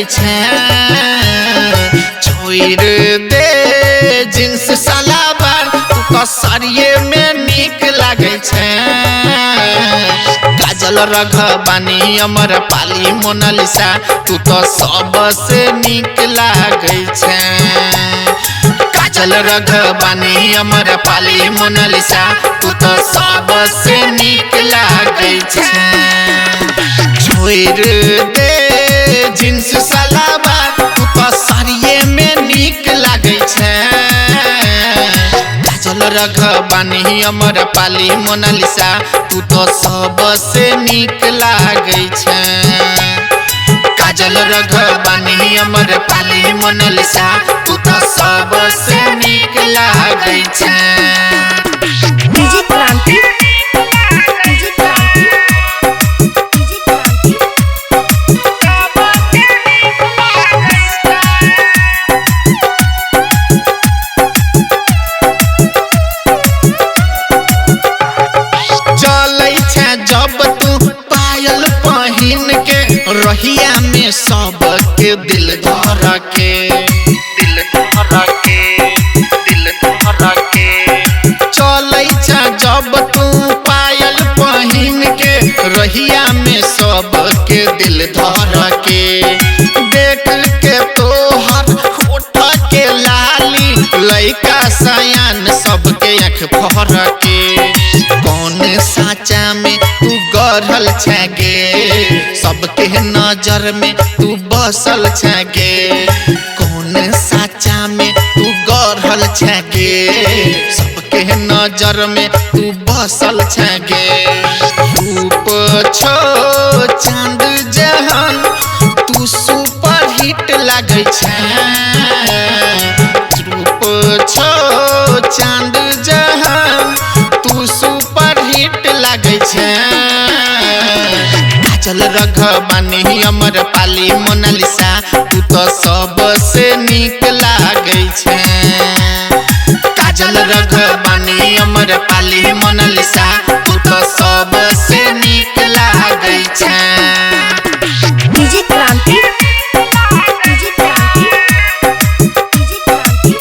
छै। छोड़ दे जींस सलवार तू तो साड़िये में नीक लागै छै। काजल रघवानी अमर पाली मोनालिसा तू तो सबसे नीक लागै छै। काजल रघवानी अमर पाली मोनालिसा तू तो सबसे नीक लागै छै। छोड़ दे जींस सलवार तू तो साड़िये में नीक लागै छै। काजल रघवानी अमर पाली मोनालिसा तू तो सबसे नीक लागै छै। काजल रघवानी अमर पाली मोनालिसा तू तो सबसे नीक लागै छै। DJ Kranti, DJ Kranti, DJ Kranti. चलै छै जब तू पायल पहिन के रहिया में सबके दिल धर के, दिल धर के, दिल धर के। चलै छै जब तू पायल पहिन के रहिया में सबके दिल धर के। देख के तोहर होठ के लाली लइका सयान सबके आँख फर के। कौन साचा में तू गढ़ल छै गे, सबके नजर में तू बसल छै गे। कौन साचा में तू गढ़ल छै गे, सबके नजर में तू बसल छै गे। रूप छो चांद जहन तू सुपर हिट लागै छै। रूप छो चांद जहन तू सुपर हिट लागै छै। काजल रघवानी अमर पाली मोनालिसा तू तो सबसे नीक लागै छै। काजल रघवानी अमर पाली मोनालिसा तू तो सबसे नीक लागै छै। DJ Kranti, DJ Kranti, DJ Kranti.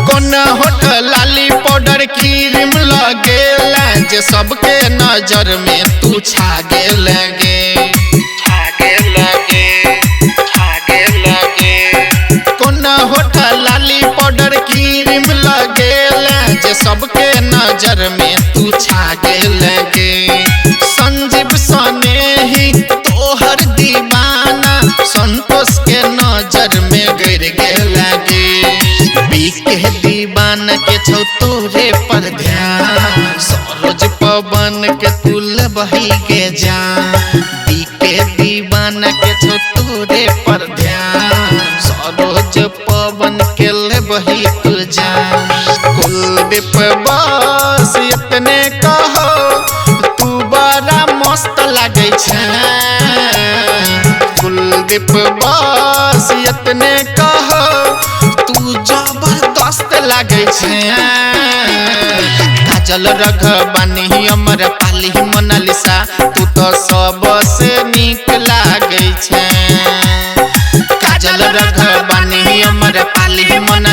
कोना होठ लाली पाउडर क्रीम लगेला जे सबके नजर में तू छा गेल गे, छा गेल गे, छा गेल गे। कोना होठ लाली पाउडर क्रीम लगेला जे सबके नजर में तू छा गेल गे। संजीव सनेही तोहर दीवाना संतोष के नजर में गिर गेल गे। बीके दीवाना के छौ तोरे पर ध्यान, सरोज पवन के तू लबही के जान। बीके दीवाना के छौ तोरे पर ध्यान, सरोज पवन के लबही तू जान। कुलदीप बस इतने कहो तू बड़ा मस्त लागै छै। कुलदीप बस इतने कहो तू जबरदस्त लागै छै। काजल रघवानी अमर पाली मोनालिसा तू तो सबसे नीक लागै छै। काजल रघवानी अमर पाली मोनालिसा।